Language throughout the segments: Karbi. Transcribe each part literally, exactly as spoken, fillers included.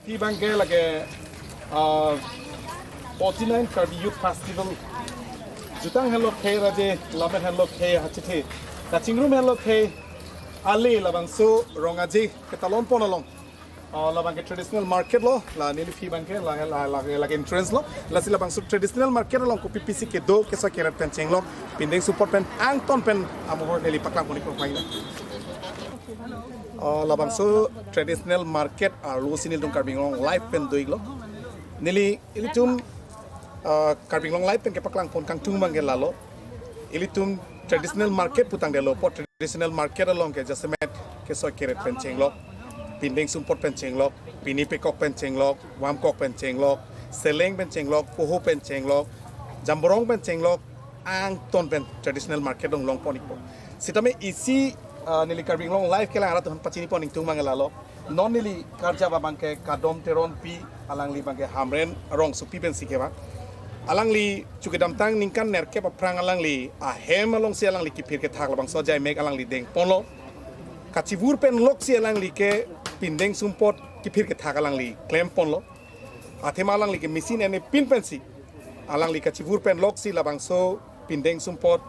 Phi abangke lake, ah, forty-nine Karbi Youth Festival. Jutang henlo khei raje, lamen henlo khei hachithe. Kachingrum henlo khei ale labangso Rong Aje ketalon pon along. Ah, labangke traditional market lo, la neli phi abangke, la, la, la, la entrance lo. Lasi labangso traditional market along kopi pisi kedo, kesoi keret pen chenglok, pindeng sumpot pen angton pen amohor neli paklang pon-ik pon-ik lo. Ah, labangso traditional market arlo si nelitum Karbi Anglong Live pen do-iklo. Neli ilitum, ah, Karbi Anglong Live pen kepaklang pon kangtung abangke lalo. Ilitum traditional market pu tangdetlo, po traditional market along ke jasemet kesoi keret pen chenglok, pindeng sumpot pen chenglok, pini pekok pen chenglok, vamkok pen chenglok, seleng pen chenglok, poho pen chenglok, jamborong pen chenglok, angton pen traditional market along long pon-ikpo. Sitame isi, ah, neli Karbi Anglong Live kelang arat aphan pachini pon ingtung abangke lalo. Non neli karjap abangke Kadom Teronpi, alangli abangke Hamren rongsopi pensi kevang. Alangli chu kedamtang ningkan nerkep aphrang alangli ahem alongsi alangli kephir kethak labangso ajaimek alangli deng ponlo. Kachivur pen loksi alangli ke pindeng sumpot kephir kethak alangli klem ponlo. Athema alangli ke machine ene pin pensi alangli kachivur pen loksi labangso pindeng sumpot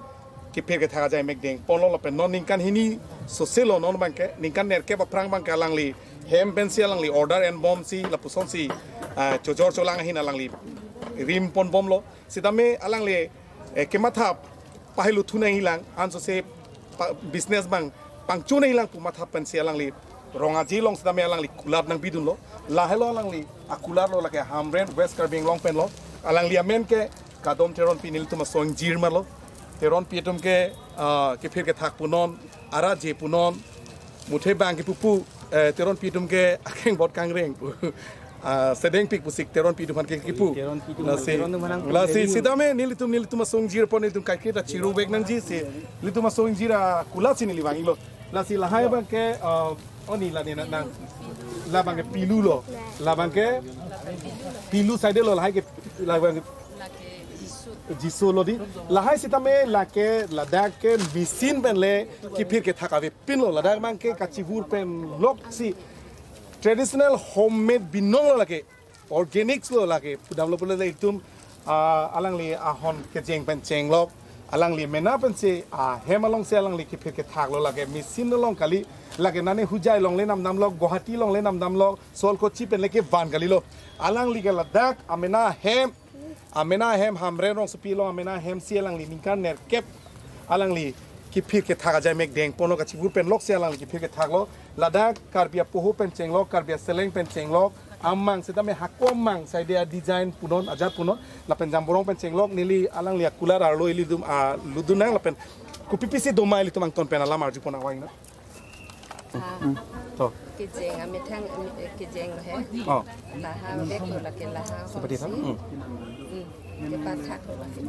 kephir kethak ajaimek deng ponlo lapen non ningkan hini sose lo non abangke, ningkan nerkep aphrang abangke alangli hem pensi alangli order enbomsi lapusonsi, ah, chojor cholang ahin alangli rim ponbomlo. Sitame alangli, eh, kematha pahelu thu nangjilang, ansose pa-, business abang pangchun nangjilang pu matha pensi alangli Rong Aje along sitame alangli kulat nangbidunlo. Lahelo alangli akulat lo lake Hamren West Karbi Anglong pen lo. Alangli amen ke Kadom Teronpi, nelitum aso ingjir ma lo. Teronpi atum ke, ah, kephir kethak punon, arat aje punon, muthe bang kepu pu, eh, Teronpi atum ke akeng bot kangreng pu. Ah, sedengpik pusi Teronpi atum aphan ke kepu. Teronpi atum, lasi, Teron atum aphan lasi, sitame nelitum, nelitum aso ingjir apot nelitum kaiketa chiruvek nangji si, nelitum aso ingjir akulat si neli vang-iklo. Lasi lahai abangke, ah, oni la ne nang. La abangke pilu lo. La abangke pilu side lo lahai ke, la abangke Jiso lo dei. Lahai sitame lake ladak ke machine pen le kephir kethak avepinlo, ladak abangke kachivur pen loksi traditional homemade binong lo lake, organics lo lake, pudamlo pule le itum, ah, alangli ahon kejeng pen chenglok, alangli mena pensi ahem alongsi alangli kephir kethaklo lake machine along kali, lake nane Hojai along le namdamlo, Guwahati along le namdamlo, Solkochi pen le kevan kalilo. Alangli ke ladak amena ahem, amena ahem Hamren rongsopi along amena ahem si alangli ningkan nerkep alangli kephir kethak ajaimek deng ponlo, kachivur pen loksi alangli kephir kethaklo. Ladak Karbi apoho pen chenglok, Karbi aseleng pen chenglok, amang sitame hako amang side adesign punon, ajat punon, lapen jamborong pen chenglok, neli alangli akulat arlo ilitum, ah, ludunang lapen kopi pisi doma ilitum angton pen alam arju pon awang na. Ah. To. Kejeng amethang, eh, kejeng lo he. Oh. Laha bek lo lake laha. Seperti itu. Horsi. Hmm. Hmm. Kepathak lo lake.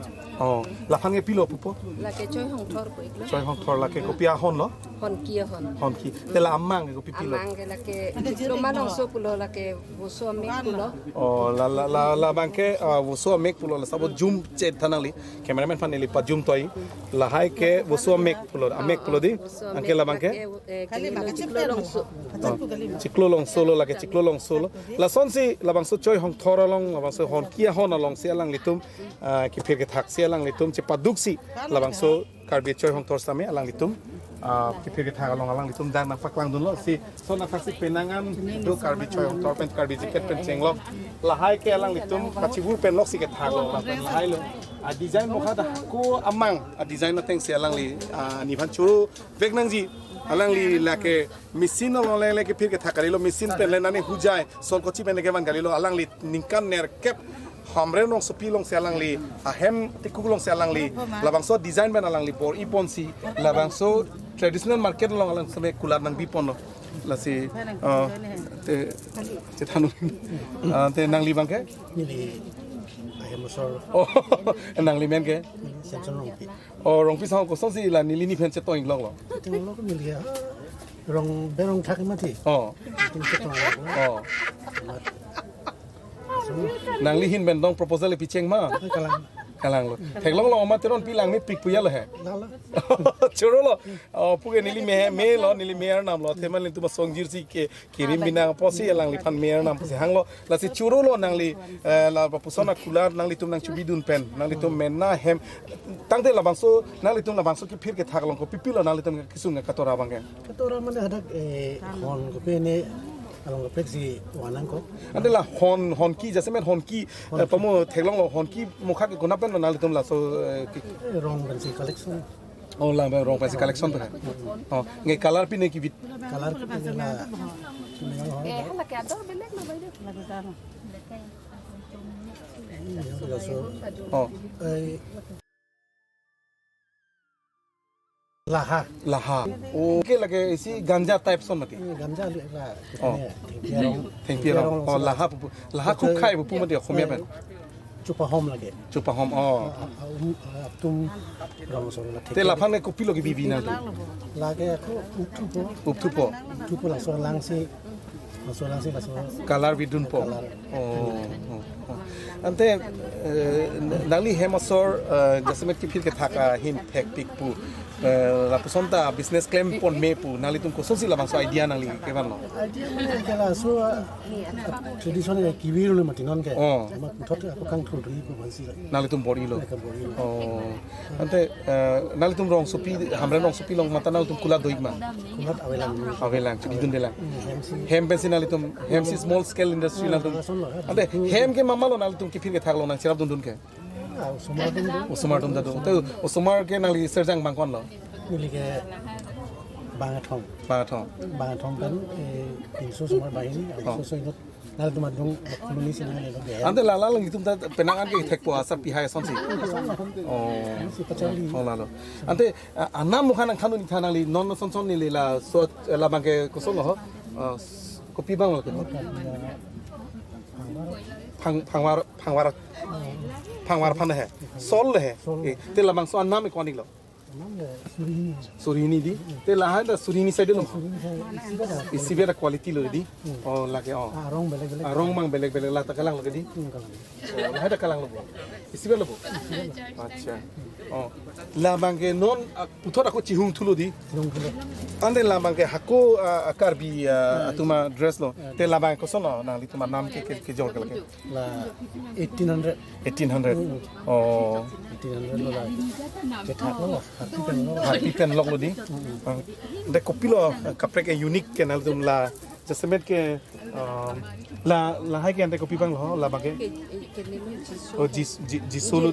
Oh. Laphan ke pilo pupo? Lake Choi Hongthor pu-iklo. Choi Hongthor lake kopi ahon lo? Honki ahon. Honki. Te la amang ke kopi pilo? Amang ke lake Diploma Longso pulo lake Voso Amek pulo. Oh, la, la, la, labangke, ah, Voso Amek pulo, la sabo zoom chet tha nangli. Cameraman aphan neli pa zoom toi. Lahai ke Voso Amek pulo, Amek pulo dei. Voso Anke Amek labangke? Lake, eh, kali kali lo bangke Chiklo Longso. Oh, Chiklo Longso lo lake, Chiklo Longso lo. Lasonsi labangso Choi Hongthor along, labangso honki ahon alongsi alanglitum, ah, kephir kethaksi alanglitum chepaduksi labangso Karbi Choi Hongthor sitame alanglitum, ah, kephir kethak along alanglitum dang nangpaklangdunlo. Si son athaksi penang an do Karbi Choi Hongthor pen Karbi jacket pen chenglok. Lahai ke alanglitum kachivur pen loksi kethaklo, lapen lahai lo. A design mokha ta ko amang a design atengsi alangli, ah, nephan choro vek nangji. Alangli lake machine along le, le kephir kethak kalilo, machine pen le nane Hojai, Solkochi pen le kevan kalilo, alangli ningkan nerkep Hamren rongsopi alongsi alangli ahem tekuk alongsi alangli labangso design pen alangli bor-i ponsi labangso traditional market along alang seme kulat nangbi ponlo. Lasi, ah, te, te thanu. Ah, te nangli bangke? Neli ahem asor. Oh, nangli men ke? Neli Samson Rongpi. Oh, Rongpi sang kosonsi la neli nephan chetong-ikloklo? Chetong-iklok neli ya. Rong berong thak mati. Oh. Itum chetong-iklok. Oh. Amat. Nangli ahin pen dong proposal picheng ma? Kalang. Langlo. Theklonglo Oma Teronpi langmepik pu ya lo he. Lalo. Choro lo. Oh, puke neli me, me lo, neli me arnam lo. Athema nelitum asong jirsi ke, kirim binang apotsi alangliphan me arnam pusi hanglo. Lasi choro lo nangli, eh, lapuson akular nanglitum nangchobidun pen. Nanglitum mena hem. Tangte labangso, nanglitum labangso kephir kethak along kopi pilo nanglitum kesung katora abangke. Katora mane hadak, eh, hon kopi ne along kaprek si wanang ko. Ante la hon, honki, jasemet honki, eh, pamo theklonglo honki mokha ke konat pen lo nanglitum laso, eh, ke- Eh, rong pensi collection. Oh, la rong pensi collection to hai. Oh, nge color pi ne kibit. Color pi ne la. Eh, hala ke ador belek na bai de. Oh. Eh, Laha. Laha. Oh, ke lake isi ganja type son mati. Ini ganja le la. Oh. Thengpi arong. Thengpi arong. Oh, laha pupu. Laha khup khai pupu mati Oxomiya pen. Chupahom lake. Chupahom. Oh. Ah, ah, um, ah, atum rong so la. Te laphan ke kopilo kebi binang tu. Lake ako upthupo. Upthupo. Upthupo laso langsi. Laso langsi laso. Color bidunpo. Color. Oh, oh, oh. Ante, eh, nangli hem asor, eh, jasemet kephir kethak ahin thekpik pu. Eh, lapuson ta business klempon me pu. Nanglitum kosonsi labangso idea nangli kevanlo. Idea me ke laso, ah, tradition ke kivir lo mati non ke. Oh. Ma puthot ako kangthur thur pu bansi la. Nanglitum bor-ilo. Nangke bor-ilo. Oh. Ante, eh, nanglitum rongsopi, Hamren rongsopi along mate nanglitum kulat do-ik ma? Kulat avelang. Avelang, chobidundelang. Hmm, hem si. Hem pensi nanglitum, hem si small scale industry nanglitum. Lason lo. Ante, hem ke mama lo nanglitum kephir kethak along nangcherapdundun ke? Ah, osomar atum do. Osomar atum ta do. Te osomar ke nangli serjang bang ko-an lo? Neli ke Bangathong. Bangathong. Bangathong kan, eh, pinso osomar banghini, oh, pinso so inut. Nanglitum adung, muni si nang lo. Ante la la nanglitum ta penang an ke thekpo asar pihai asonsi. Oh. Si pachali. Oh, lalo. Ante, ah, anam mukha nangthan un-e tha nangli non son son neli laso, eh, labang ke koson lo ho. Ah, s-, kopi bang lo ke. Phang, phangwar, phangwar, phangwar aphan he. Sol he. Sol. Eh, te labangso anam ko-an-ik lo. Anam le suri hini. Suri hini di. Te lahai ta suri hini side lo. Suri hini side. Isi beda quality lo di. Hmm. Oh, lake, oh. Ah, rong belek belek. Ah, rong mang belek belek la ta kalang lo ke di. Hmm, kalang. Oh, lahai ta kalang lo bo. Isi beda lo bo. Isi beda lo. Acha. Oh. Labang ke non, ah, puthot ako chihung thulo di. Chihung thulo. Ante labang ke hako, ah, Karbi, ah, atum adress lo. Te labang koson lo nanglitum anam ke, ke, kejor ke lake. La eighteen hundred. Eighteen hundred. Hmm. Oh. Eighteen hundred lo la. Kethak lo, harpi pen lo. Harpi pen lok lo di. Hmm. Ah, de kopilo, ah, kaprek ke unique ke nanglitum la. Jasemet ke, ah, la, lahai ke ante kopi bang lo, labang ke. Ke, ke neli Jisu. Oh, Jis-, Ji-, Jisu lo.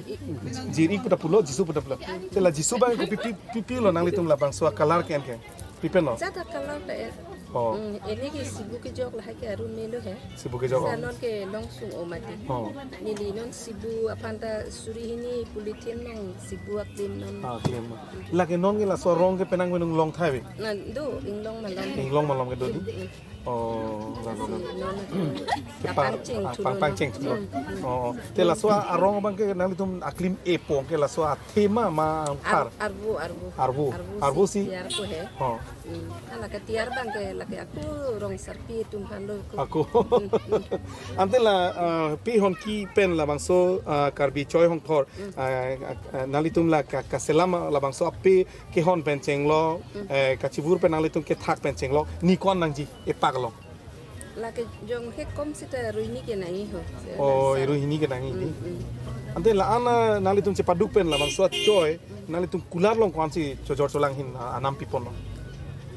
Jir-ik pu ta pulo, Jisu pu ta pulo. Te la Jisu bang kopi pi, pi, pi lo nanglitum labangso color ke-en ke. Pi pen lo? Jat a color ta, eh. Oh. Hmm, neli ke sibu kejok lahai ke aru melo he. Sibu kejok, oh. Sa non ke long sung-o mati. Oh. Neli non sibu aphan ta suri hini polythene nong sibu aklim non. Ah, aklim. Lake non ke laso rong ke penang penung long thai ave. Na do inglong malom. Inglong malom ke do di? Hmm, hmm. Oh, lalo, lalo. Non ke pang, pangcheng ah, thulo pang, non. Pangcheng thulo. Hmm, hmm. Oh, oh. Te laso arong abang ke nanglitum aklim epo ke laso athema ma par. Ar-, arvo, arvo. Arvo. Arvo. Arvo si si. Tiar ko he. Oh. Hmm. Ala ke tiar abang ke lake ako rong sarpi atum aphan lo ko. Ako. Hmm, hmm. Ante la, ah, pi honki pen labangso, ah, Karbi Choi Hongthor, hmm, ah, ah, ah, nanglitum la ka, kaselam labangso ape kehon pen chenglo, hmm, eh, kachivur pen nanglitum kethak pen chenglo, ni ko-an nangji epak lo. Lake jong he kom sita ruini ke nangji ho. Oh, ruini ke nangji di. Hmm, hmm. Ante la-an, ah, nanglitum chepaduk pen labangso achoi, nanglitum kular along ko-ansi chojor cholang ahin, ah, anam pipon lo.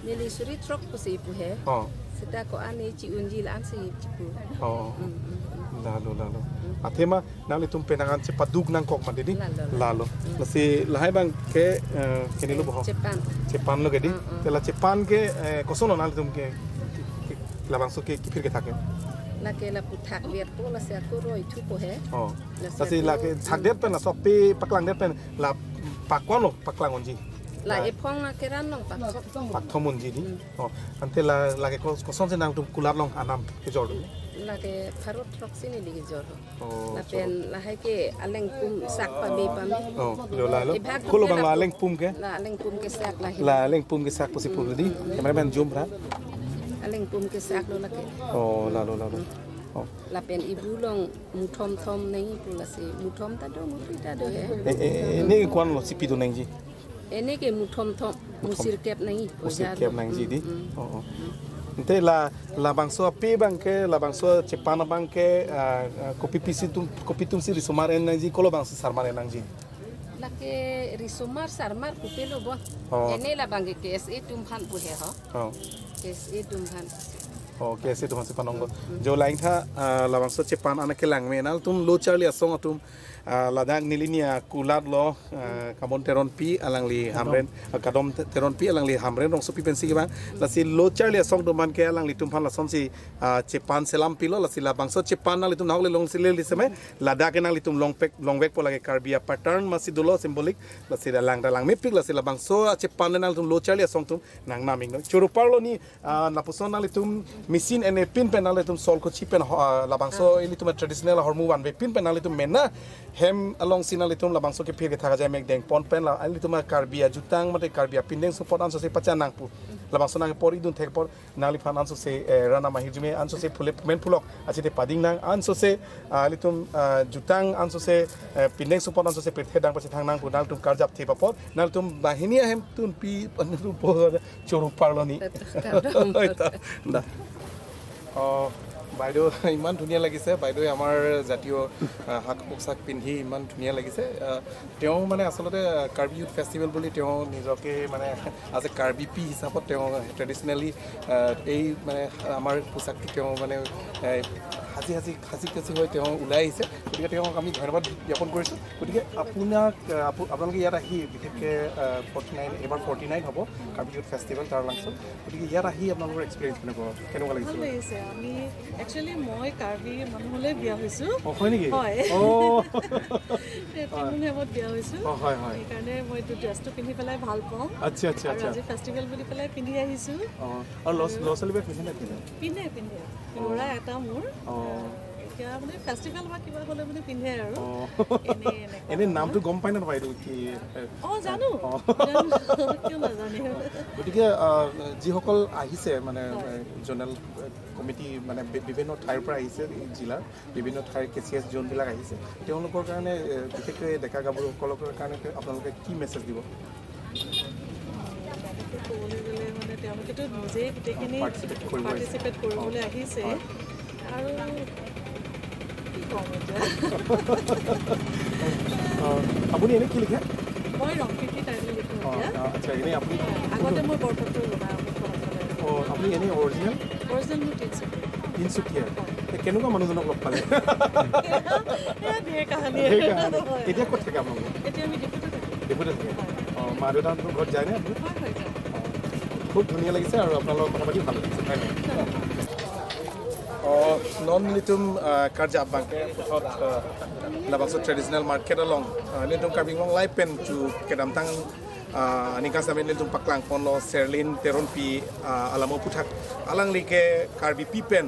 Neli suri throk pusi pu he. Oh. Sita ko-an ne chi-unji la-ansi chipu. Oh. Hmm, hmm, hmm. Lalo, lalo. Hmm. Athema nanglitum penang an chepaduk nangkok mati di. Lalo, lalo. Lalo. Hmm. Lasi lahai abang ke, eh, kene lo bo ho. Chepan. Chepan lo ke di. Hmm, hmm. Te la chepan ke, eh, koson lo nanglitum ke, ke, ke labangso ke kephir kethak ke. Lake lapu thakver po lasi ako roi thupo he. Oh. Lasi lake ako thakdet pen laso ape paklangdet pen la pakwan lo paklang unji. La, la ephong na keran long pakthom. Pakthom unji di. Hmm. Oh, ante la, lake kos-, kosonsi nangtum kular along anam kejor do? Lake pharo throksi neli kejor do. Oh, lapen choro. Lahai ke alengpum sak pame pame. Oh, lo la lo. Ebhak ko lo bang la alengpum ke? La alengpum kesak lahai. La alengpum kesak pusi pu di. Hmm. Cameraman zoom ra. Alengpum kesak lo lake. Oh, lalo, lalo. Hmm. Lapen ibu along muthom thom nangji pu lasi muthom ta do, mupri ta do he. Eh, eh, eh, ne kwan lo sipi do nangji. Ene ke muthom thom, Muthom. Musirkep nangji. Musirkep nangji di. Mm, mm. Oh, oh. Ante la labangso ape abangke, labangso chepan abangke, ah, ah, kopi pisi atum, kopi atum si risomar en nangji, kolo abang si sarmar en nangji. Lake risomar sarmar kopilo bo. Oh. Ene labangke K S A atum aphan pu he ho. Oh. K S A atum aphan. Oh, K S A atum aphan si panong do. Jo lain tha, ah, labangso chepan an kelang me nangtum lo charli asong atum, ah, ladak nelitum akulat lo, ah, Kamon Teronpi alangli Hamren, ah, Kadom Te- Teronpi alangli Hamren Rongsopi pensi kevang. Lasi lo charli asong atum abangke alanglitum aphan lasonsi, ah, chepan selam pilo, lasi labangso chepan nanglitum nahok le long sile liseme, ladak ke nanglitum longpek longvekpo, lake Karbi a-pattern masi dolo symbolic, lasi dalang dalang mepik, lasi labangso chepan le nanglitum lo charli asong atum nangnam iknon. Choro parlo ni, ah, lapuson nanglitum machine ene pin pen nanglitum sol kochi pen ho- ah, labangso ilitum traditional ahormu vanve pin pen nanglitum mena hem alongsi nanglitum labangso kephir kethak ajai mek dengpon pen la ilitum Karbi ajutang mate Karbi apindeng support anso se pachan nangpu. Labangso nang por idun thek apor nangliphan anso se, eh, rana mahir jume anso se phule phumen phulok achite pading nang anso se, ah, ilitum, ah, jutang anso se, eh, pindeng support anso se pirthe dang pasi thang nangpu, nangtum karjap thep apot nangtum banghini ahem tunpi nangtum po choro parlo ni. Kardom. Oi, ta, da. Oh, বাইদেউ ইমান ধুনীয়া লাগিছে, বাইদেৱে আমাৰ জাতীয় আহ, সাজ পোছাক পিন্ধি ইমান ধুনীয়া লাগিছে। আহ, তেওঁ মানে আচলতে কাৰ্বি ইউথ ফেষ্টিভেল বুলি তেওঁ নিজকে মানে আজি কাৰ্বি পি হিচাপত তেওঁ ট্ৰেডিশ্যনেলি এই মানে আমাৰ পোছাকটো তেওঁ মানে এ, সাজি সাজি সাজি কাচি হৈ তেওঁ ওলাই আহিছে। গতিকে তেওঁক আমি ধন্যবাদ জ্ঞাপন কৰিছোঁ। গতিকে আপোনাক আহ, আপু- আপোনালোকে ইয়াত আহি বিশেষকৈ ফৰ্টি নাইন, এইবাৰ ফৰ্টি নাইন হ'ব কাৰ্বি ইউথ ফেষ্টিভেল তাৰালাংচত। গতিকে ইয়াত আহি আপোনালোকৰ এক্সপিৰিয়েঞ্চ কেনেকুৱা, কেনেকুৱা ভাল লাগিছে? লাগিছে। আমি একচুৱেলি মই কাৰ্বি মানুহলৈ বিয়া হৈছোঁ। অ, হয় নেকি? হয়। অ', তিনিমুং হেমত বিয়া হৈছোঁ। অ', হয়, হয়। সেইকাৰণে মই এইটো ড্ৰেছটো পিন্ধি পেলাই ভাল পাওঁ। আচ্ছা, আচ্ছা, আৰু আচ্ছা। আজি ফেষ্টিভেল বুলি পেলাই পিন্ধি আহিছোঁ। অ', আৰু ল'ৰা ল'ৰা ছোৱালীবোৰে পিন্ধে নে পিন্ধে? পিন্ধে পিন্ধে। ল'ৰা এটা মোৰ। অ'। এতিয়া মানে ফেষ্টিভেল বা কিবা হ'লে মানে পিন্ধে আৰু। অ'। এনেই এনেকুৱা। এনে নামটো গম পায় নে নাপায় এইটো কি? এ, অ, জানো। অ'। জানো। কিয় নাজানিম? গতিকে আহ, যিসকল আহিছে মানে হয়। জনেৰেল কমিটি মানে বি- বিভিন্ন ঠাইৰ পৰা আহিছে এই জিলাৰ, বিভিন্ন ঠাইৰ কে চি এছ জোনবিলাক আহিছে, তেওঁলোকৰ কাৰণে এ, বিশেষকৈ ডেকা গাভৰুসকলৰ কাৰণে আপোনালোকে কি মেছেজ দিব? ক'বলৈ গ'লে মানে তেওঁলোকেতো নিজেই গোটেইখিনি Participate কৰিব আহিছে। পাৰ্টিচিপেট কৰিবলৈ আহিছে। হয়। আৰু কি ক'ম এতিয়া? অ, আপুনি এনে কি লিখে? মই ৰংপ্ৰীতি তাইলৈ লিখোঁ অ, এতিয়া। আ- আচ্ছা, এনে আপুনি আগতে মই বৰপাত্ৰ লোৱা অ, আপুনি এনে অৰিজিনেল অৰিজিনেল মোৰ তিনিচুকীয়া। তিনিচুকীয়া। এ, কেনেকুৱা মানুহজনক লগ পালে? এয়া ধেৰ কাহানী। সেইকাৰণে। হয়। এতিয়া ক'ত থাকে আপোনালোকে? এতিয়া আমি ডিফুতে থাকোঁ। ডিফুতে থাকে। অ, মা দেউতাহঁতৰ ঘৰত যায়নে আপুনি? হয়, হয়, যাওঁ। খুব ধুনীয়া লাগিছে আৰু আপোনালোকৰ কথা পাতি ভাল লাগিছে। ধন্যবাদ। Oh, non nelitum uh, karjap abangke puthot uh, labangso traditional market along uh, nelitum Karbi Anglong Live pen chu kedamtang uh, aningkan sitame nelitum paklangponlo Serlin Teronpi uh, alamo aputhak, alangli ke Karbipi pen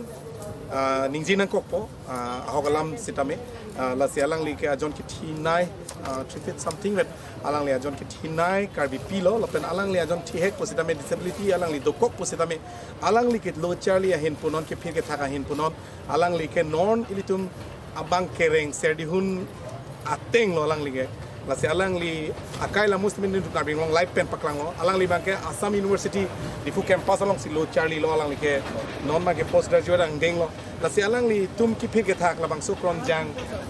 uh, ningje nangkokpo uh, ahok alam sitame uh, lasi alangli ke ajon kethenei uh, three feet something vet, alangli ajon kethenei Karbipi lo lapen alangli ajon thihek pusitame disability alangli dokok pusitame alangli ke lo charli ahin punon, kephir kethak ahin punon, alangli ke non ilitum abang kereng Serdihun ateng lo alangli ke. Lasi alangli akai lamus min din Karbi Anglong Live pen paklanglo. Alangli abangke Assam University Diphu campus alongsi lo charli lo, alangli ke non abangke post graduate angdeng lo. Lasi alanglitum kephir kethak, labangso kronjang,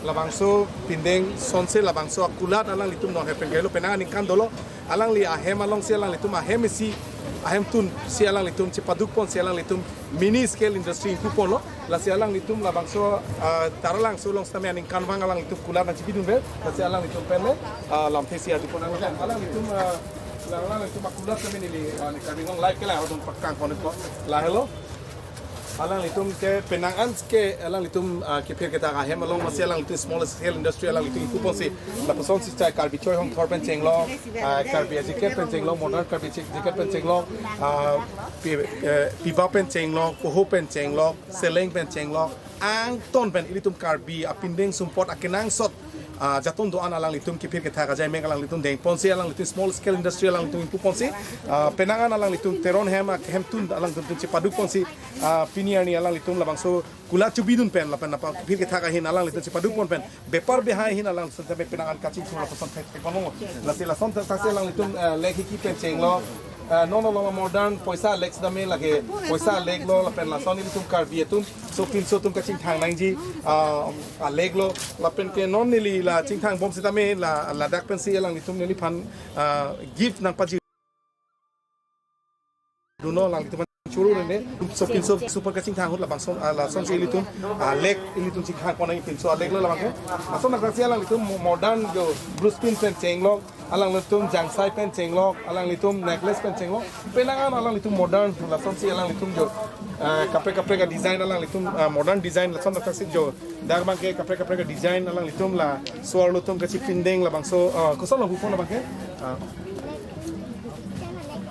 labangso pindeng sonse, labangso akulat alanglitum non hepen kailo penang aningkan dolo. Alangli ahem alongsi alanglitum ahem isi ahem tunsi alanglitum chepadukponsi alanglitum mini scale industry ingpuponlo. Lasi alanglitum labangso uh, Taralangso along sitame aningkanvang alanglitum kulat nangchipidunver. Lasi alanglitum penle uh, lamthe si adupon alanglitum uh, alanglitum akulat sitame neli uh, Karbi Anglong Live ke la hodon paklangponpo. Lahelo. Alanglitum ke penang an ke alanglitum uh, kephir kethak ahem along masi alanglitum small scale industry alanglitum ingpuponsi, lapusonsi chai Karbi Choi Hong Thor pen chenglok, uh, Karbi Jacket pen chenglok, modern Karbi Jacket pen chenglok, uh, pi, uh, piba pen chenglok, poho pen chenglok, seleng pen chenglok, angton pen ilitum Karbi apindeng sumpot akenangsot ah, jaton do-an alanglitum kiphir kethak ajaimek alanglitum dengponsi, alanglitum small scale industry alanglitum ingpuponsi, ah, penang an alanglitum Teron hem, ah, hemtun alanglitum chepadukponsi, ah, pini arni alanglitum labangso kulat chubidun pen lapen apa kiphir kethak ahin alanglitum chepadukpon pen bepar behai ahin alanglitum tame penang an kachingthur lapuson thek thek kono. Lasi lason thaksi alanglitum, eh, lek hiki pen chenglo. Eh, non lo modern poisa lek sitame lake poisa lek lo lapen lason ilitum Karbi atum sopinso atum kachingthang nangji, ah, alek lo lapen ke non neli la chingthangbom sitame la ladak pensi alanglitum neliphan, ah, gift nangpaji dunlo alanglitum churu ne sopinso super kachingthang ahut labangson, ah, lasonsi ilitum, ah, lek ilitum chingthangpon nangji pinso alek lo labang ke. Lason thaksi alanglitum mo-, modern jo bluespin pen chenglo, alanglitum jangsai pen chenglo, alanglitum necklace pen chenglo. Penang an alanglitum modern lasonsi alanglitum jo, ah, kaprek kaprek adesign alanglitum, ah, modern design lason thaksi jo dak abang ke kaprek kaprek adesign alanglitum la suar lo atum kachipindeng labangso, ah, koson lo hu pon labang ke. Ah.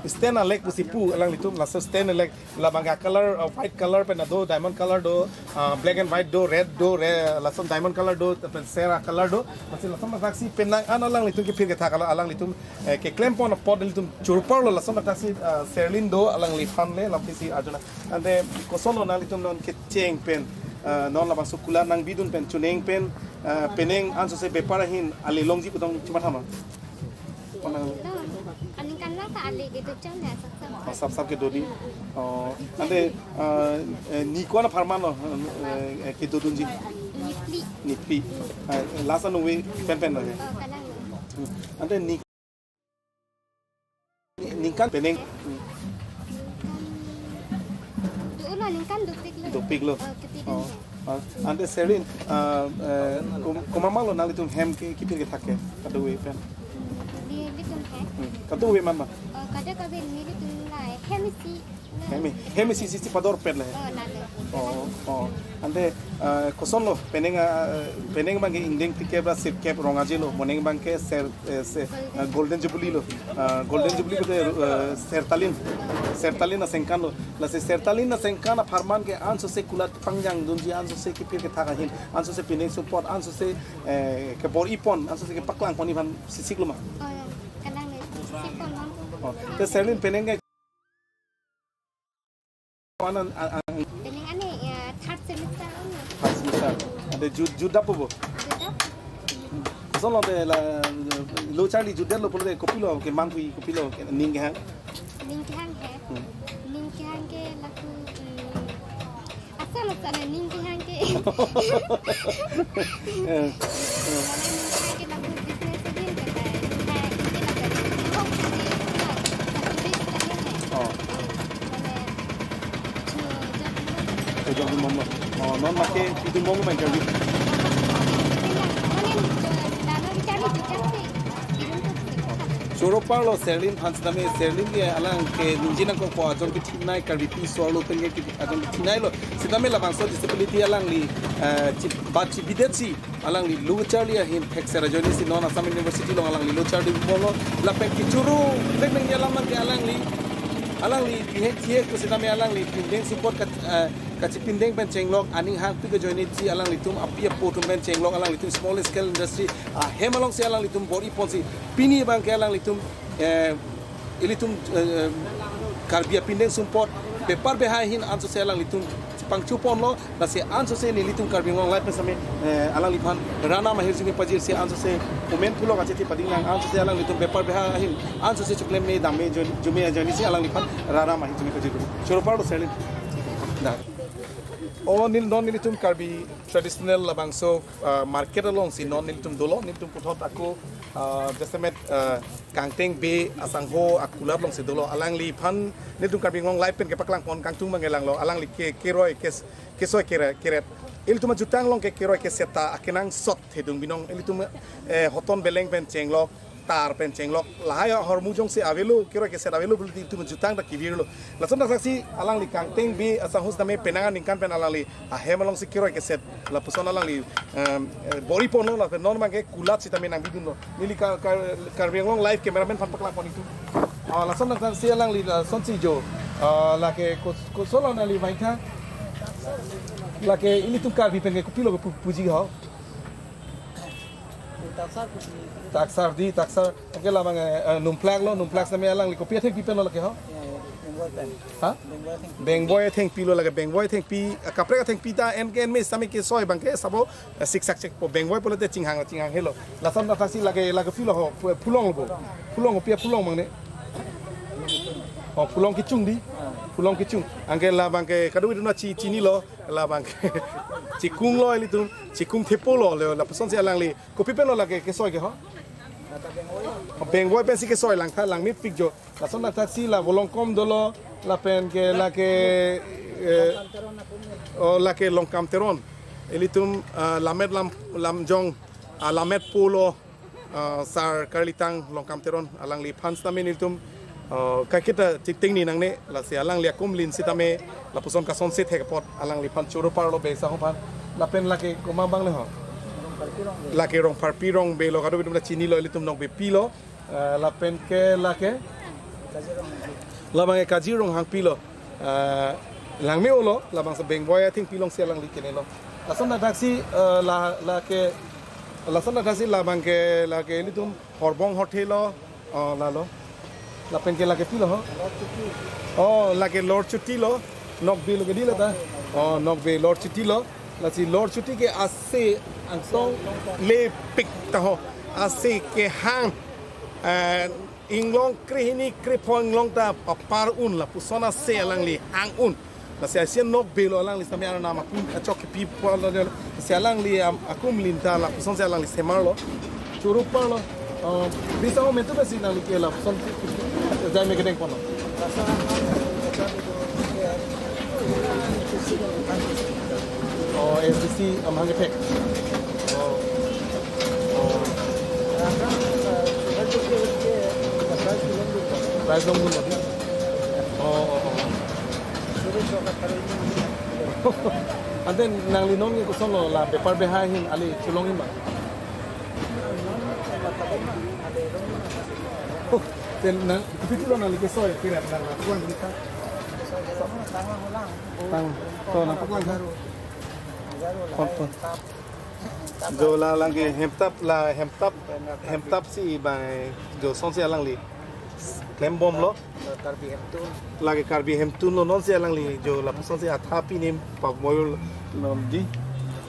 Stand alek pusi pu alanglitum laso stand alek labang ke color, ah, white color pen do, diamond color do, ah, black and white do, red do, re-, lason diamond color do, pen sera color do. Lasi lason thaksi penang an alanglitum kiphir kethak alanglitum, eh, keklempon apot ilitum churpar lo lason thaksi, ah, Serlin do alangliphan le lapusi arjuna. Ante koson lo nanglitum non kecheng pen, ah, non labangso kulat nangbidun pen chuneng pen, ah, penang ansose bepar ahin ale longji pu tong chimatha ma? Konang. Aningkan lang ta ale kedo cham ya sap sap. Oh, sap sap kedo di. Oh, ante, ah, eh, ni ko-an apharman lo, eh, kedodunji? Ni phli. Ni phli. Ah, last anong we pen pen lo ya? Oh, kalang. Hmm. Ante ni ningkan penang. Do-o lo ningkan dopik lo. Dopik lo. Oh, ketidan. Oh. Ah, ante Serlin, ah, eh, kom-, komat ma lo nanglitum hem ke kiphir kethak ke? Kadokave pen. Nelitum hem. Hmm. Kadokave man ma? Oh, kadokave nelitum la hem isi. Hem i-, hem isi isi padorpet le. Oh, lale. Oh, oh. Ante, ah, koson lo penang, ah, penang abang ke ingdeng phlikep ra sirkep rong aje lo, moneng abang ke ser, eh, se, ah, Golden Jubilee lo. Ah, Golden Jubilee ke, eh, Sertalin. Sertalin aningkan lo. Lasi Sertalin aningkan apharman ke ansose kulat pangjang dunji, ansose kiphir kethak ahin, ansose pining support, ansose, eh, kebor-ipon, ansose kepaklangpon aphan sisik lo ma? Oh, ya. Kalang le, sisik pon lo. Oh, te Serlin penang ke Anan, an, an, Penang ane, ya, third semester ane. Third semester. Ante jut, jut dap po bo? Jut dap. Koson lo te la, lo charli jut det lo pulote kopilo keman pu, kopilo ke ning kehang? Ning kehang he. Hmm. Ning kehang ke laku, hmm, asal asal ning kehang ke. Eh, eh. Mane ning kehang ke laku business din ke tai. Hai, ini laku. Oh. Mane, Chojok dun bomlo. Oh, non make pidun bomlo main kali. Choro parlo Serlin aphan sitame, Serlin ke alang ke ningje nangkokpo ajon kethenei, Karbipi so-arlo pen ke ajon kethenei lo. Sitame labangso disability alangli, eh, chip, bat chibidetsi alangli lo charli ahin thekser ajoinesi non Assam University along alangli lo charli bomlo. Lapen kechoro thek nangji alam ke alangli, alangli bihek thihek pu sitame alangli pindeng support kat, eh, kachipindeng pen chenglok, aning hangpik ajoinesi alanglitum api apo atum pen chenglok, alanglitum small scale industry ahem alongsi alanglitum bor-iponsi pini abang ke alanglitum, eh, ilitum, eh, Karbi apindeng sumpot bepar behai ahin ansose alanglitum pangchuponlo, lasi ansose nelitum Karbi Anglong Live pen sitame, eh, alangliphan ranam ahirjume pajirsi ansose amen pulo kachethi pading nang, ansose alanglitum bepar behai ahin ansose choklem me dam me jon-, jume ajoinesi alangliphan ranam ahirjume pajir. Choro parlo Serlin. Dak. Oh, neli non nelitum Karbi traditional labangso, ah, market alongsi non nelitum dolo, nelitum puthot ako, ah, jasemet, ah, Kangteng Bey asangho akulat alongsi dolo, alangliphan nelitum Karbi Anglong Live pen kepaklangpon kangtung abang ke langlo, alangli ke keroi kes-, kesoi kere-, keret. Ilitum ajutang along ke keroi keset ta akenangsot hedung binong, ilitum, eh, hoton beleng pen chenglok, tar pen chenglok, lahai ahormu jongsi avelo, keroi keset avelo pulote ilitum ajutang ta kevirlo. Lason thaksi alangli Kangteng Bey asangho sitame penang aningkan pen alangli ahem alongsi keroi keset lapuson alangli, em, eh, bor-iponlo, lapen non abang ke kulat sitame nangbidunlo. Neli Ka-, Ka-, Karbi Anglong Live cameraman aphan paklangpon itum. Ah, lason thaksi alangli lasonsi jo. Ah, lake kos-, koson lo nangli vangtha. Lake ilitum Karbi pen ke kopilo kepu-, puji ho. Taksar di, taksar. Anke labang, eh, eh, numplak lo, numplak sitame alangli kopi athengpi pen lo lake ho? Bengvoi pen. Ha? Bengvoi athengpi. Bengvoi athengpi lo lake, bengvoi athengpi, eh, kaprek athengpi ta en ke en me sitame kesoi abang ke sabo, eh, siksak chekpo. Bengvoi pulote chinghang, chinghang helo. Lason ta thaksi lake, lake pilo ho, pu-, phulong lo bo. Phulong, kopi aphulong abang ne. Oh, phulong kechung di. Phulong kechung. Anke labang ke kadokave atum ta chi-, chinilo, labang ke chikung lo ilitum, chikung thepo lo, le, lapusonsi alangli. Kopi pen lo lake kesoi ke ho? Bengvoi pensi kesoi lang tha, langmepik jo. Lason ta thaksi la Volongkom dolo, lapen ke lake, eh, oh, lake Longkam Teron. Ilitum, ah, Lammet Lam, Lamjong, ah, Lammet pulo, ah, sar karlitang Longkam Teron, alangliphan sitame nelitum, ah, kaiketa chingting ni nangne, lasi alangli akumlin sitame, lapuson kasonsi thek apot, alangliphan choro parlo be sa ho phan, lapen lake komat abang le ho? Lake Rongpharpi Rongbe lo, kadokave atum ta chinilo, ilitum Nokbepi lo, eh, lapen ke lake? Labang ke Kaji Ronghangpi lo, eh, langme-o lo, labangso Bengvoi athengpi alongsi alangli kene lo. Lason ta thaksi, eh, la, lake, lason ta thaksi labang ke lake ilitum Horbong Hothe lo, oh, lalo. Lapen ke lake pilo ho? Oh, lake Lorchuti lo. Nokbe lo ke di la ta. Oh, Nokbe Lorchuti lo. Lasi Lorchuti ke ase angtong lepik ta ho. Ase kehang. Eh, inglong krehini krepho inglong ta papar un, lapuson ase alangli hang un. Lasi ase Nokbe lo, alangli sitame arnam akum achok kepi pulo. Lasi alangli, am, akumlin ta lapusonsi alangli semar lo. Choro parlo. Oh, bisa o metu besi nangli ke lapuson jai me kedeng ponlo. Oh, S D C amahang kethek. Oh. Oh. Prize longdun lo di. Oh, oh, oh. Ante nangli non ke koson lo, la bepar behai ahin, ali cholong ahin ma? Oh, te nang, kopi pulo nangli kesoi, kira nang, nang puan kita. Tang, to nang puan. Kok, kok. Jo la lang ke hemtap la, hemtap, hemtap si bang jo songsi alangli klembom lo. Karbi hemtun. Lake Karbi hemtun lo, nonsi alangli jo lapusonsi atha pinim pakmoyo lo di.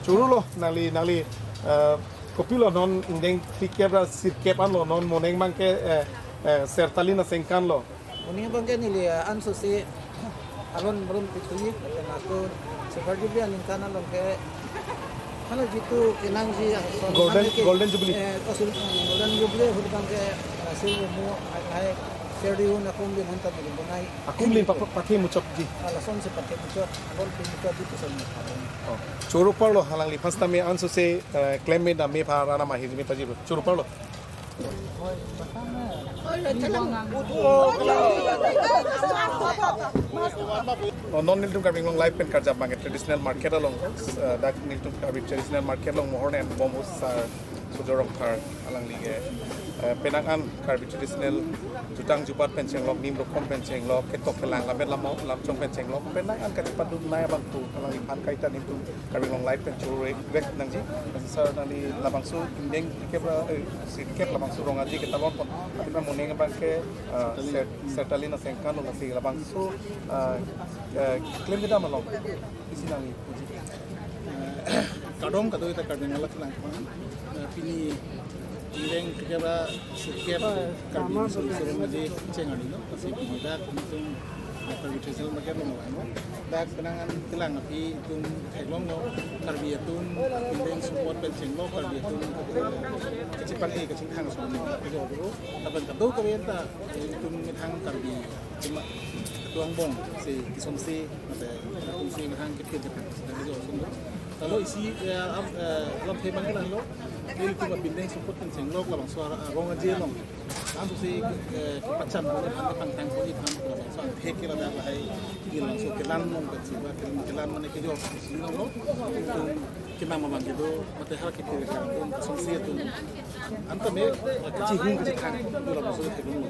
Choro lo, nangli, nangli, eh, kopi lo non ingdeng phlikep ra sirkep an lo, non moning abang ke, eh, eh, sertalin asengkan lo. Moning abang ke neli, eh, anso si alon malom pithuji, lapen ako Silver Jubilee aningkan along ke, ano jitu kenangji ason Golden, kami ke, Golden Jubilee. Eh, oh, sil-, Golden Jubilee ahut abang ke, eh, sil mo, ai, ai, serdi un akumlin han ta neli bonai. Akumlin pa-, pa-, pakhe muchokji. Ah, lasonsi pakhe muchok, alon pi muchok jitu son mo. Oh. Choro parlo, halangliphan sitame anso si, eh, klem me dam me pha arnam ahirjume pajirlo. Choro parlo. Oh, non nelitum Karbi Anglong Live pen karjap abang ke traditional market along, eh, dak nelitum Karbi traditional market along mohor ne bom hus sar Sujorong Thar alangli ke, eh, penang an Karbi traditional jutang jubat pen chenglok, nim rokom pen chenglok, ketok kelang lapen lam lamchong pen chenglok, penang an kachepadun nai abang tu alangliphan kaita nelitum Karbi Anglong Live pen choro vek nangji. Sar nangli labangso ingdeng phlikep ra, eh, sirkep labangso rong aji ketalon pon. Athema moning abang ke, eh, ser-, sertalin asengkan lo, lasi labangso, eh, eh, klem kedam along isi nangli puji. Eh, kardom kadokave ta Karbi Anglong Live lang pon. Eh, pini ingdeng phlikep ra sirkep Karbi Anglong Live cheng arni lo. Lasi pini dak nelitum Karbi Traditional Market along lo. Dak penang an kelang aphi itum theklonglo, Karbi atum ingdeng support pen chenglok, Karbi atum, eh, kachepang-e kachingthang ason lo. Kejor do, lapen kadokave ta itum methang Karbi atum atum angbong si kesomsi, mate atum si methang kepit kepit, kejor ason lo. Lalu isi, eh, ap-, eh, alamthe abang ke lang lo, ilitum abindeng support pen chenglok, labangso ar-, arong aje along. Langsung si, eh, kepachan pon aphan, kepangthang pon aphan, labangso athek ke ladak lahai, labangso kelan along pensi ba, kelan, kelan mane kejor si along lo, itum kenam abang kedo, mate har kepir atum, kasongsi atum. Anta me, eh, kachihung kachithang, itum labangso theklong lo.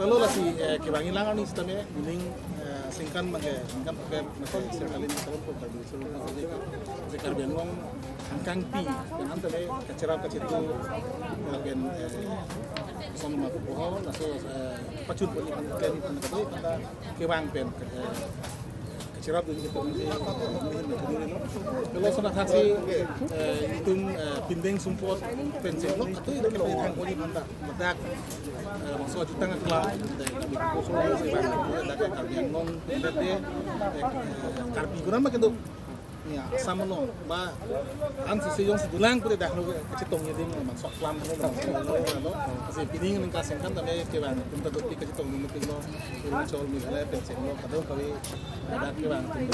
Lalu lasi, eh, kevangi lang arni sitame, moning, eh, sengkan mate, sengkan paper, mate sertalin, sertalin, sertalin, Karbi Anglong, Angkangpi, pen an tame kacherap kachitu, lapen, eh, son ma pupo ho, laso, eh, pachun pon iphan klem iphan kadokave iphan ta kevang pen, eh, kacherapdun ke pen si, eh, lason athaksi, eh, itum, eh, pindeng sumpot pen chenglok, katu ida kevang pon iphan ta, ladak, eh, bangso ajutang aklam, ladak, ladak, ladak, Karbi Anglong, ladak, eh, Karbi kuram ma kedo, ya, Assam along, ba, an sisi jongsi dolang pura dak lo, kachetong adim, bangso aklam lo, bangso aklam lo, lo, si pining ningkan sengkan tame kevang, tum ta dopik kachetongdun lo, Arunachal, Meghalaya, pen chenglok, kadokave, ladak kevang, tum,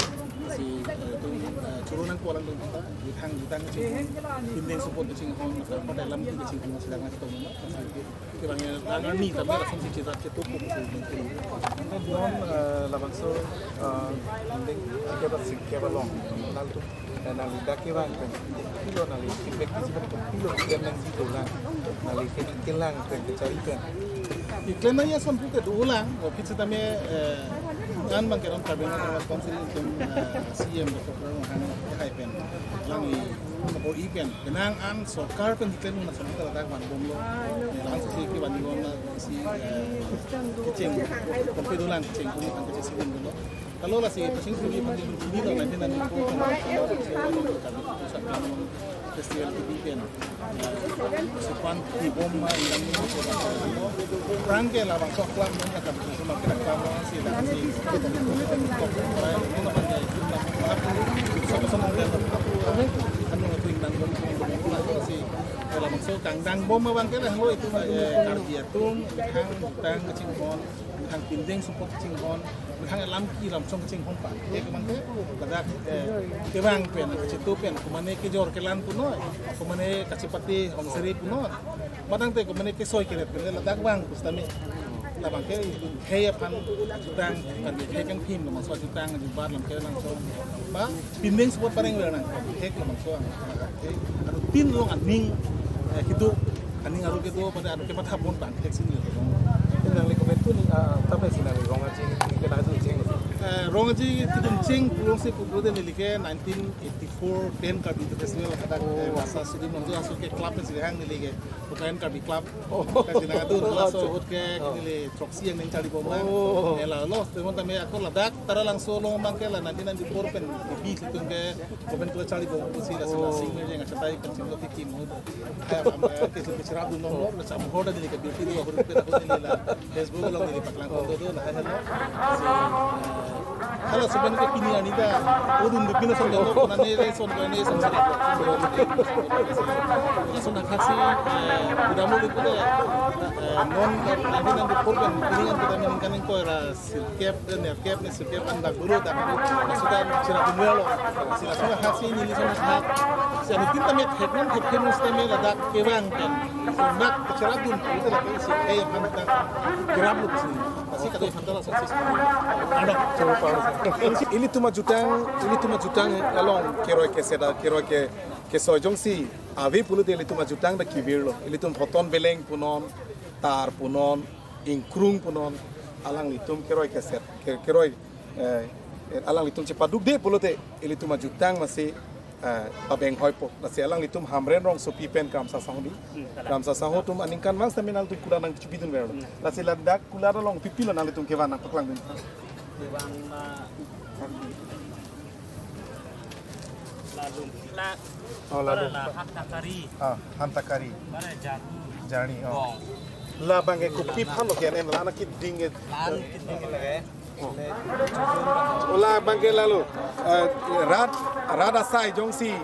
si, eh, tum, eh, choro nangpo alang tum ta, jutang, jutang kachinghon, pindeng sumpot kachinghon, mata, mata lamki kachinghon, si dak nangchetongdun lo, si, kevang ya, lang arni, tame lason si chita chetup, si, si, Non, eh, labangso, eh, pindeng tiga belas singkep along, lalu, eh, nangli dak kevang pen, kopilo nangli feedback isi pen kopilo klem nangji dolang, nangli ke kelang pen, kechari pen. Iklem nangji ason puke dolang, office tame, eh, an bang ke non Karbi Anglong Autonomous Council itum, eh, C E M Doctor Tuliram Ronghang hai pen, alangli kabor-i pen, penang an sorkar pen iklem nang sorkar ladak vanbomlo, eh, langsung si kevan bomlo, si, eh, kecheng, kompe dolang kecheng kumi kan kecheng si bomlo. Kalau lasi pachingthurji pachingthurji lo nanti nanti ko kan festival T V pen. Supan tibom ma ilang ni ko kan. Prang ke labangso aklam nang kan, so ma kena aklam nang si lang si. Ini naman ya itu, sama-sama dia. Anu itu yang nang bom, bom, bom, bom, si. Labangso kangdang bom abang ke la, halo itum, eh, Karbi atum, hang jutang kachinghon, hang pindeng sumpot kachinghon, hang lamki lamchong kachinghon pa. Eh, kemang ke, ladak, eh, kevang pen, kachetup pen, komane kejor kelan punoi, komane kachepate hongseri punoi. Matang te komane kesoi keret pen, ladak vang pusitame. Labang ke, hei aphan jutang, kan hei kangphim, labangso jutang, jubat lam ke nangso. Ba, pindeng sumpot pareng ver nang, hek labangso ang. Anu tin long aning, eh, kedo, aning aru kedo, pada anu kematha pon bang, hek sini. Nangli komentu ni, ah, tapi si nangli Rong Aji, ni kena itu ceng. Eh, Rong Aji kedun ceng, pulo si pulo de neli ke nineteen eighty-four ten Karbi Youth Festival, kata, eh, masa sudi mangju aso ke club si hang neli ke, bukan Karbi Club. Oh. Kasi na itu, laso ahut ke, neli throksi angdeng charli bom lang. Oh. Eh, la, lo, teman tame ako ladak, tara langso long mang ke la, nineteen ninety-four pen, di bis itu ke, Kopen klo charli bom pusi la sila sing me jeng achatai kan sing lo tiki mo. Kaya pam kaya ke sudah cerap dun nomor, la sam hoda dili ke beauty dua huruf pe dahun dili la Facebook along dili paklang kondo do la hello. Halo suben ke pini ani ta. Udun di pino son dolo, nane re son dolo, ne son sari. Lason akhasi, eh, udah mulai kuda, eh, non, nanti nanti korban, ini kan kita meningkatkan koira sirkep, eh, nerkep, ne sirkep, andak dulu, dak dulu. Maksudnya, cerap dun lo. Sila sila hasi, nili sana hak. Si anu tin tame thek non, thek thek non, sitame ladak kevang pen. Sunak, cerap dun, itu lah, si, eh, yang kami tak kerap lu sini. Pasti kata yang hantar langsung sih. Ada. Coba, Pak. Ilitum ajutang, ilitum ajutang along, keroi kesedan, keroi ke, kesoi jongsi, ave pulote ilitum ajutang dak kevir lo. Ilitum photon beleng punon, tar punon, ingkrung punon, alanglitum keroi keset, ke-, keroi, eh, eh, alanglitum chepaduk de pulote, ilitum ajutang masi, eh, pabeng hoipo. Lasi alanglitum Hamren rongsopi pen Kramsa Sangho di. Hmm, Kramsa Sangho atum aningkanvang sitame nangtum kulat nangchipidun ver lo. Hmm. Lasi ladak kulat along pipilo nanglitum kevang nangpaklangdun. Kevang, ah, ladung. La-, Oh, ladung. La Hantakari. Ah, Hantakari. Mana Jaru. Jani, oh. Bong. Labang ke kopi aphan lo ke, en la na kiding ke. La na kiding ke. Oh, labang ke lalu, eh, rat, rat asai jongsi,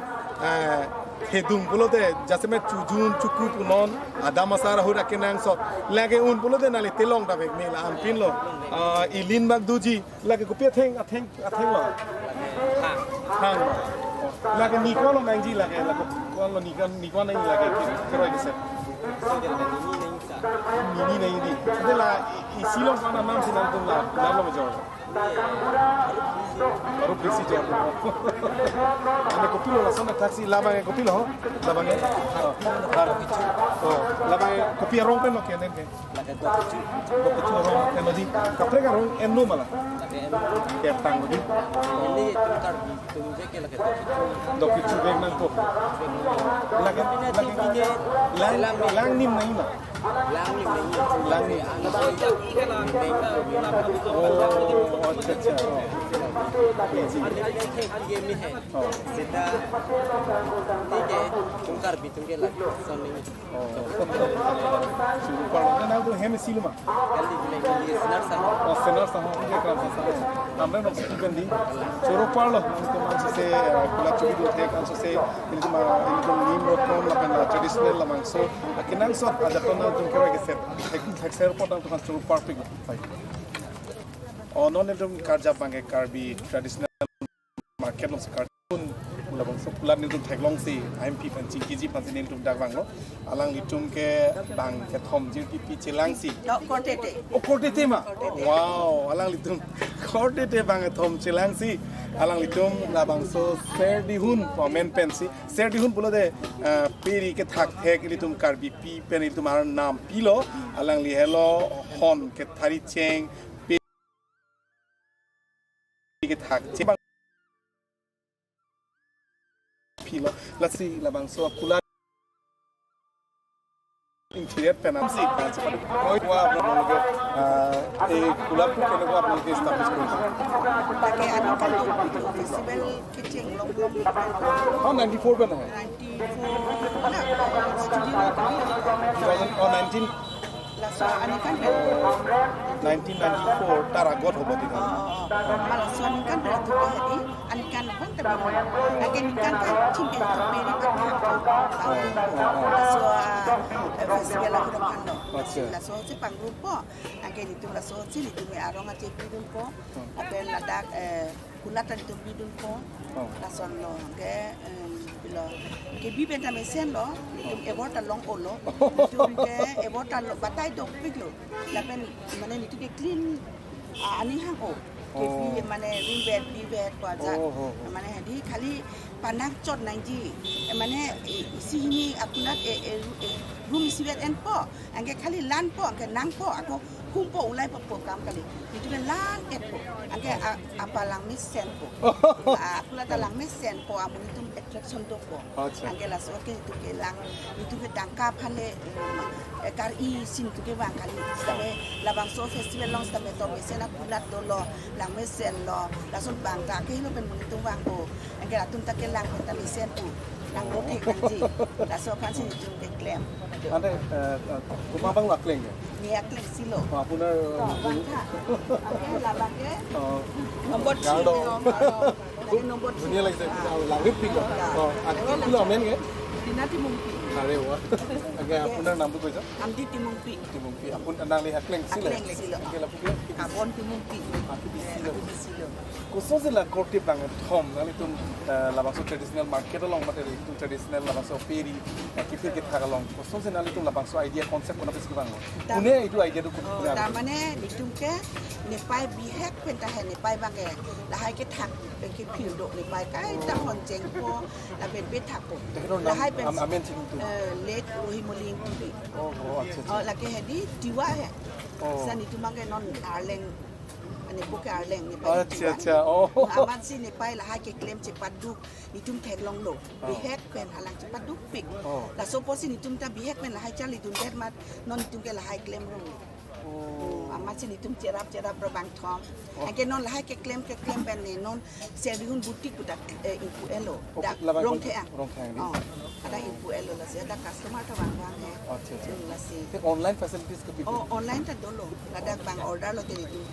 eh, hedung pulote, jasemet chujun, chuku punon, adam asar ahut akenangsot. Lake un pulote nali telong davek me la-an pinlo. Eh, ilin bak doji, lake kopi atheng, atheng, atheng lo. Hang. Hang lo. Lake Nikon lo nangji lake, lake Nikon lo Nikon, Nikon nangji lake, keroi keset. Nini nangji. Ante la i-, isi long kana nam si nangtum la, nam lo major. Baru berisi jor. Ante kopilo lason athak si labang kopilo, labang. Oh, labang kopi arong pen lo ke nen ke. Lake dua kecho. Dua kecho arong pen lo di. Kaprek arong en lo mala. Keptang lagi. Nelitum Karbi atum je ke lake dokithu. Dokithu vek nangpo. Lake, lake lang, lang nim nai ma. Lang nim nai. Lang nim. Oh, acha, acha. Oh. Easy. Oh. Seta, thik hai, tum Karbi atum ke lake. Something. Oh. Choro parlo. Nangtum hem isi lo ma? Kali, kali, kali, Senar Sahong. Oh, Senar Sahong. Oke, Senar Sahong. Amre nok sih kan di. Choro parlo. Nangtum ansi se, eh, kulat chubi do thek, ansi se. Nelitum, eh, nelitum nim rokom lapen la traditional labangso. Akenangsot ajaton nangtum kira ke set. Thek, thek ser pot nangtum choro parpik. Fine. Oh, non nelitum karjap abang ke Karbi traditional market along si karjap pon, labangso kulat nelitum theklongsi, I M P pen chingkiji aphansi nelitum dak vanglo. Alanglitum ke bang kethom jirpi pi chelangsi. No, korte te. Oh, korte te ma? Korte te. Wow, alanglitum korte te bang kethom chelangsi. Alanglitum labangso serdihun, amen pensi. Serdihun pulote, ah, peri kethak thek ilitum Karbipi pen ilitum arnam pilo. Alangli helo hon kethari cheng, peri kethak cheng pilo. Lasi labangso kulat interior penam si, ah, seperti koi kua apnaloke, ah, eh, kulat tu kene kua apnaloke establish kori. Lake anikhan festival kecheng long long. Oh, ninety-four pen hai. Ninety-four na, studio na kami. Two thousand, oh, nineteen. Laso anikhan pen. Nineteen ninety-four tar agot hobo di. Oh, oh, oh. Ma laso anikhan pen tu ke hedi, anikhan pen tapi. Lake anikhan kan chingke tu peri patha. Oh, oh, oh. Laso, ah, eh, festival aku dong kan do. Acha. Laso si pangrupo. Lake nelitum laso si nelitum arong ache pidunpo. Lapen ladak, eh, kulat ta nelitum pidunpo. Oh. Lason lo, ke, em, pilo. Ke bi pen ta mesen lo, nelitum award ta long-olo. Nelitum ke award ta lo, batai dopiklo. Lapen, mane nelitum ke clean, ah, aning hang-o. Ke bi, oh, mane ring vet, bi vet, ko aja. Oh, oh, oh. Mane hedi khali panak chot nangji. Eh, mane, eh, isi hini akunat, eh, eh, ru-, eh, room isivet enpo. Anke khali lanpo, anke nangpo, ako humpo, ulaipo pu akam kali. Nelitum ke lan-etpo. Anke a-, apa langmesenpo. A, kulat ta langmesenpo, amonit atum attraction dopo. Acha. Anke laso ke nelitum ke lang, nelitum ke tangka aphan le, em, eh, kar-i si nelitum ke vang kali. Sitame labangso festival along sitame to mesen akulat dolo, langmesen lo, lason bang ta ke helo pen monit atum vangpo. Anke latum ta ke lang pen ta mesenpo. Nang rothe nangji. Laso aphan si nelitum ke klem. Ante, eh, eh, komat abang lo akleng ke? Ne akleng isi lo. Oh, apunar, to, eh, bang tha. Anke labang ke. Oh. Nombor three. Gardo. Lake nombor three. Dhuniya lagise. Ah. Oh, langrit pik lo. Ya. Oh, akleng lo amen ke? Dina Timungpi. Are wah. Anke apunar nam tu koisa? Amdi Timungpi. Timungpi. Apun nangli akleng isi lo? Akleng isi lo. Anke lapu ke? Kabon Timungpi. Api isi lo. Api isi lo. Kosonsi la korte bang kethom, nanglitum, eh, labangso traditional market along, mate itum traditional labangso peri, eh, kiphir kethak along. Kosonsi nanglitum labangso idea concept konat pensi kevang lo? Tam- Pune itum idea tu kun-, oh, pune alo? Tamane nelitum ke nepai bihek pen ta he nepai bang ke lahai kethak pen kiphir do nepai kaita hon chengpo lapen pethakpo. Tekenor nam, lahai pen am-, amen si nelitum? Eh, late Rohimoli Ingtipi. Oh, oh, acha, acha. Oh, lake hedi Tiwa he. Oh. Sa nelitum bang ke non Arleng. Nepo ke Arleng, nepai. Acha, Tiwa. Acha, oh. Amatsi nepai lahai keklem chepaduk, nelitum theklonglo. Oh. Bihek pen halang chepadukpik. Oh. Laso apotsi nelitum ta bihek pen lahai charlidundet amat, non nelitum ke lahai klemrong. Oh. Amatsi nelitum cherap cherap ro bang thom. Oh. Anke non lahai keklem keklem pen ne non Serdihun Boutique pu dak, eh, ingpu-etlo. Oh, dak labang Rongtheng. Rongtheng di? Oh. Ada ingpu-etlo lasi, ada customer ta vang vang he. Acha, acha. Hmm, lasi. Te online facilities ke pi? Oh, online ta dolo. Ladak bang order lote nelitum,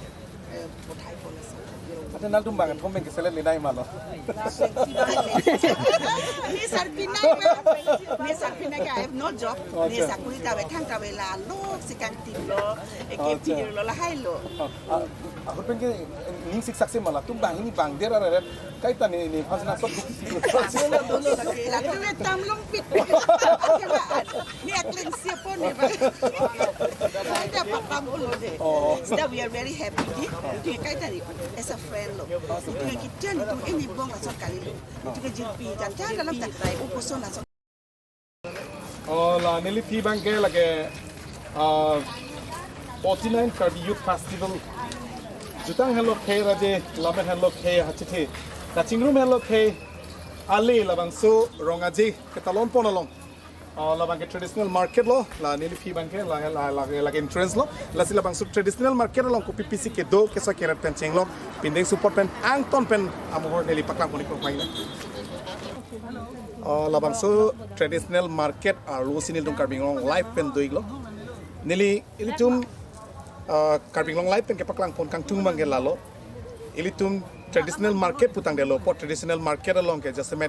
eh, pothaipo lasi. Ante nangtum bang thom pen ke select lenai ma lo? Ne sarpi nai ma. Ne sarpi nai ke, I have no job. Oh, ne acha. Sakuri ta ave, thang ta ave, la lo si kangtin lo. Eke, acha, pir lo, lahai lo. Oh, ah, ahut pen ke ning siksak si ma latum banghini bangder areret. Kaita ne, nephan si nangsot. Latum le tam longpik. Ne akleng isi apot ne ba. Kaita papa pulo de. Oh. Sita we are very happy di. Di kaita ne as a friend lo. Di ke kichen tu ini bong asot kali lo. Di ke jirpi jan jan dalam ta. Upuson asot. Oh, la neliphi bang ke lake, ah, forty-nine Karbi Youth Festival Jutang henlo khei raje, lamen henlo khei hachithe. Kachingrum henlo khei ale labangso Rong Aje ketalon pon along. Oh, labang ke traditional market lo, la neli aphi abang ke, la, la, la, la ke entrance lo. Lasi labangso traditional market along kopi pisi kedo, keso keret pen chenglok, pindeng support pen, angton pen amohor neli paklang pon-ik lo. Oh, labangso traditional market arlo si nelitum Karbi Anglong Live pen do-ik lo. Neli ilitum, ah, Karbi Anglong Live pen kepaklang pon kangtung abang ke lalo. Ilitum traditional market pu tangte lo, po traditional market along ke jasemet